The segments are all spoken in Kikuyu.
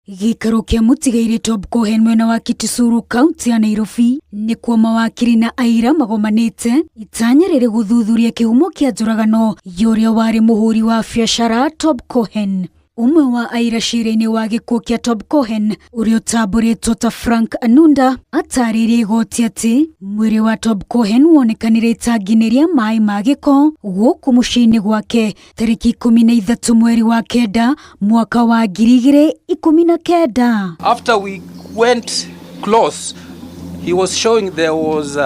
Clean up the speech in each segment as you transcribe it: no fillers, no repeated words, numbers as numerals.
Gĩikaro kĩa mũtigairĩ Tob Cohen mwena wa Kitisuru kaunti ya Nairobi nĩkuo mawakiri na aira magomanĩte itanya rĩrĩ gũthuthuria kĩhumo kĩa njũragano ya ũrĩa warĩ mũhũri wa biacara Tob Cohen. Ũmwe wa aira cira-inĩ wa gĩkuũ kĩa Tob Cohen ũrĩa ũtambũrĩtwo ta Frank Anunda atarĩirie igoti atĩ mwĩrĩ wa Tob Cohen wonekanire itangi-inĩ rĩa maĩ ma gĩko gũkũ mũciĩ-inĩ gwake tarĩki 13 mweri wa kenda mwaka wa 2019. After we went close, he was showing there was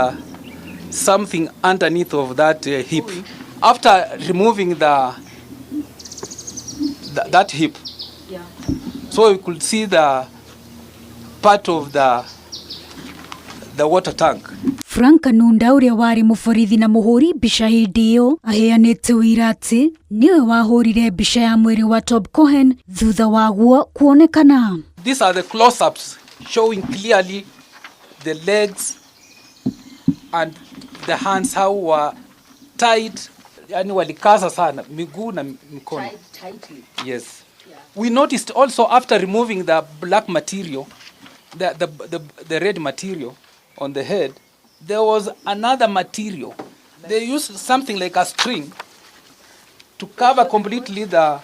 something underneath of that heap. After removing that heap, so we could see the part of the water tank. Frank Anunda ũrĩa warĩ mũborithi na mũhũri mbica hĩndĩ ĩyo aheanĩte ũira atĩ nĩwe wahũrire mbica ya mwĩrĩ wa Tob Cohen thutha waguo kuonekana. These are the close-ups showing clearly the legs and the hands how were tied, yani walikaza sana miguu na mikono. Yes. We noticed also after removing the black material, the red material on the head, there was another material. They used something like a string to cover completely the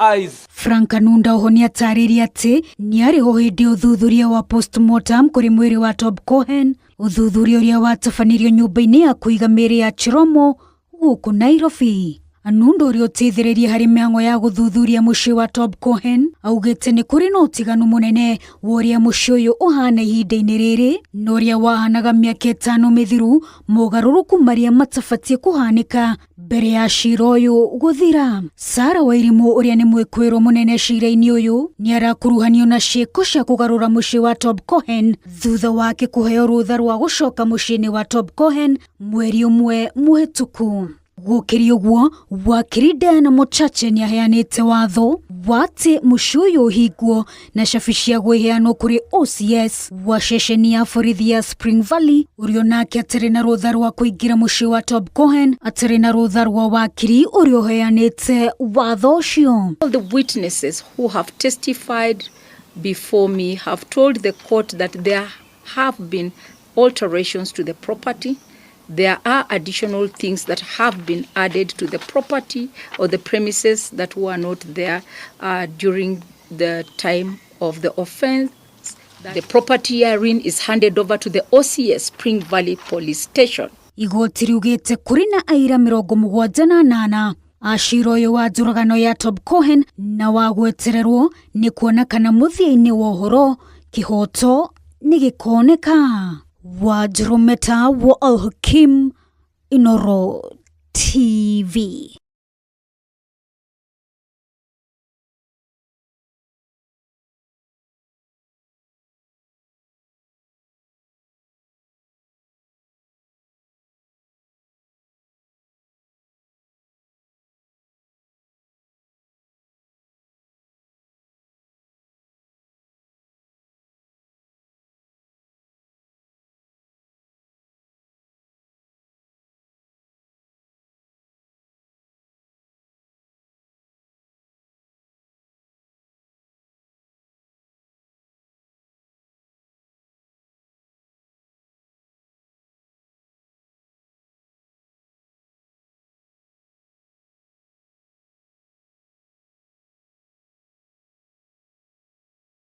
eyes. Frank Anunda oho nĩatarĩirie atĩ nĩarĩ ho hĩndĩ ya ũthuthuria wa postmortem kũrĩ mwĩrĩ wa Tob Cohen, ũthuthuria ũrĩa watabanirio nyũmba-inĩ ya kũiga mĩĩrĩ ya Chiromo gũkũ Nairobi. Anunda ũrĩa ũteithĩrĩirie harĩ mĩhang'o ya gũthuthuria mũciĩ wa Tob Cohen augĩte nĩ kũrĩ na ũtiganu mũnene wa ũrĩa mũciĩ ũyũ ũhana ihinda-inĩ rĩrĩ na ũrĩa wahanaga mĩaka 5 mĩthiru, mogarũrũku marĩa matabatiĩ kũhanĩka mbere ya cira ũyũ gũthira. Sarah Wairimũ ũrĩa nĩ mwĩkũĩrwo mũnene cira-inĩ ũyũ nĩ arakuruhanio na ciĩko cia kũgarũra mũciĩ wa Tob Cohen thutha wake kũheo rũtha rwa gũcoka mũciĩ-inĩ wa Tob Cohen mweri ũmwe mũhĩtũku. Gũkĩrĩ ũguo, wakiri Diana Mochache nĩaheanĩte watho wa atĩ mũciĩ ũyũ ũhingwo na cabi ciaguo iheanwo kũrĩ OCS wa ceceni ya borithi ya Spring Valley ũrĩa onake atarĩ na rũtha rwa kũingĩra mũciĩ wa Tob Cohen atarĩ na rũtha rwa wakiri ũrĩa ũheanĩte watho ũcio. All the witnesses who have testified before me have told the court that there have been alterations to the property. There are additional things that have been added to the property or the premises that were not there during the time of the offense. The property herein is handed over to the OCS Spring Valley Police Station. Igoti riugĩte kũrĩ na aira 78 a cira ũyũ wa njũragano ya Tob Cohen na wa gwetererwo nĩ kuona kana mũthia-inĩ wa ũhoro kĩhoto nĩ gĩkoneka. Wanjirũ Meta wa Al Hakim, Inooro TV.